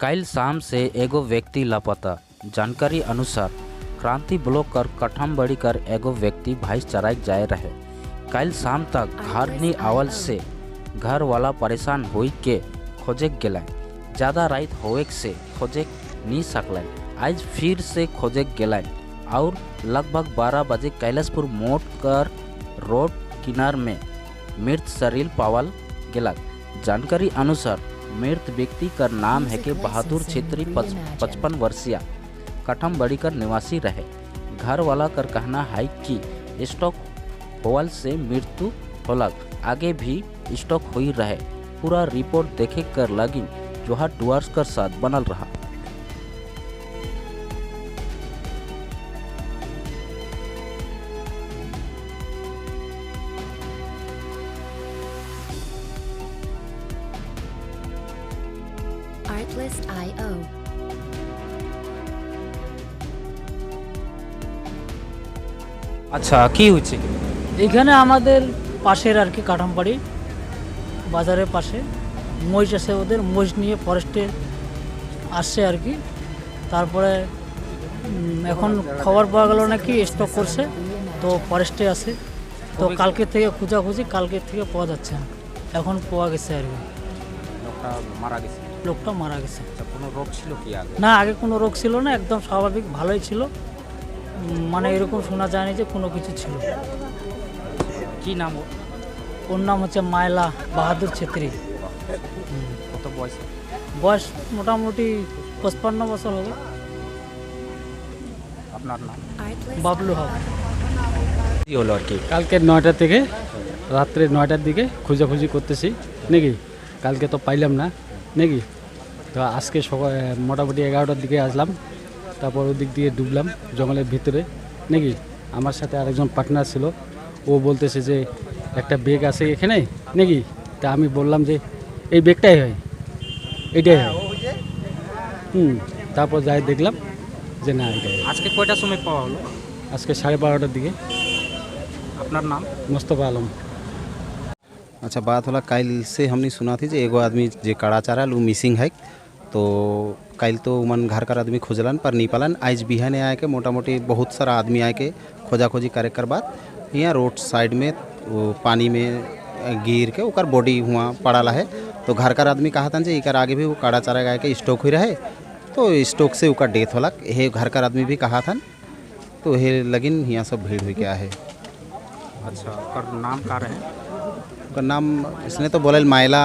काल शाम से एगो व्यक्ति लापता। जानकारी अनुसार क्रांति ब्लॉक कर कठमबड़ी कर एगो व्यक्ति भैंस चराई जाए रहे। काल शाम तक घर नहीं आवल से घर वाला परेशान होई के खोजे गेल। ज़्यादा रात होवे से खोजे नहीं सकल। आज फिर से खोजे गेल और लगभग 12 बजे कैलाशपुर मोड़ कर रोड किनार में मृत शरीर पावल गेलक। जानकारी अनुसार मृत व्यक्ति का नाम है कि बहादुर छेत्री 55 वर्षीय कठमबड़ी कर निवासी रहे। घर वाला कर कहना है कि स्ट्रोक होवल से मृत्यु होलक, आगे भी स्ट्रोक हुई रहे। पूरा रिपोर्ट देखे कर लगी जोहार डुअर्स कर साथ बनल रहा। Artlist.io। আচ্ছা, কি হয়েছে? এখানে আমাদের পাশের আর কি কাঠামবাড়ি বাজারের পাশে মহিষ আছে, ওদের মহিষ নিয়ে ফরেস্টে আসছে আর কি। তারপরে এখন খবর পাওয়া গেল নাকি স্টক করছে, তো ফরেস্টে আছে। তো কালকে থেকে খোঁজাখুঁজি, কালকে থেকে পাওয়া যাচ্ছে না, এখন পাওয়া গেছে আর কি। লোকটা মারা গেছে? লোকটা মারা গেছে। আচ্ছা, কোনো রোগ ছিল কি আগে? না, আগে কোনো রোগ ছিল না, একদম স্বাভাবিক ভালোই ছিল। মানে এরকম শোনা যায়নি যে কোনো কিছু ছিল। কি নাম ওর? ওর নাম হচ্ছে মায়লা বাহাদুর ছেত্রী। কত বয়স? বয়স মোটামুটি 55 বছর হবে। আপনার নাম? বাবলু হক। কি হলো আর কি? কালকে 9টা থেকে রাত্রে 9টার দিকে খোঁজাখুঁজি করতেছি নাকি, কালকে তো পাইলাম না নাকি, তো আজকে সকাল মোটামুটি 11টার দিকে আসলাম। তারপর ওদিক দিয়ে ডুবলাম জঙ্গলের ভিতরে নাকি। আমার সাথে আরেকজন পার্টনার ছিল, ও বলতেছে যে একটা বেগ আছে এখানে নাকি। তা আমি বললাম যে এই বেগটাই হয়, এইটাই হয়। তারপর যাই দেখলাম যে না, এটাই। আজকে কয়টার সময় পাওয়া হলো? আজকে 12:30টার দিকে। আপনার নাম? মোস্তফা আলম। अच्छा, बात होला काल से हमने सुना थी जे एगो आदमी जे कड़ा चारल उ मिसिंग है। तो काल तो मन घर कर आदमी खोजलन पर नहीं पालन। आज बिहाने आए के मोटा मोटी बहुत सारा आदमी आए के खोजा खोजी करे कर बाद यहाँ रोड साइड में वो पानी में गिर के ओकर बॉडी हुआ पड़ाला है। तो घर कर आदमी कहा था जे एकर आगे भी वो काड़ा चारा गाय के स्ट्रोक हुई रहे, तो स्ट्रोक से ओकर डेथ होलक। हे घर कर आदमी भी कहा था, तो हे लगिन यहाँ सब भीड़ हुई क्या है। अच्छा, ओकर नाम का रहे? ओकर नाम इसने तो बोले मायला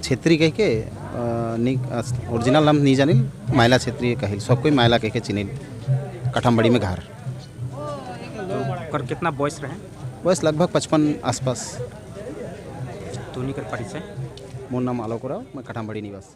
छेत्री कह के, ओरिजिनल नाम नहीं जानिल, मायला छेत्री कहिल, सब कोई मायला कह के चिनिल। कठमबड़ी में घर। तो ओकर कितना बयस रहे? बयस लगभग 55 आसपास। तोनी कर परिचय? मोर नाम आलोक राव, मैं कठमबड़ी निवासी।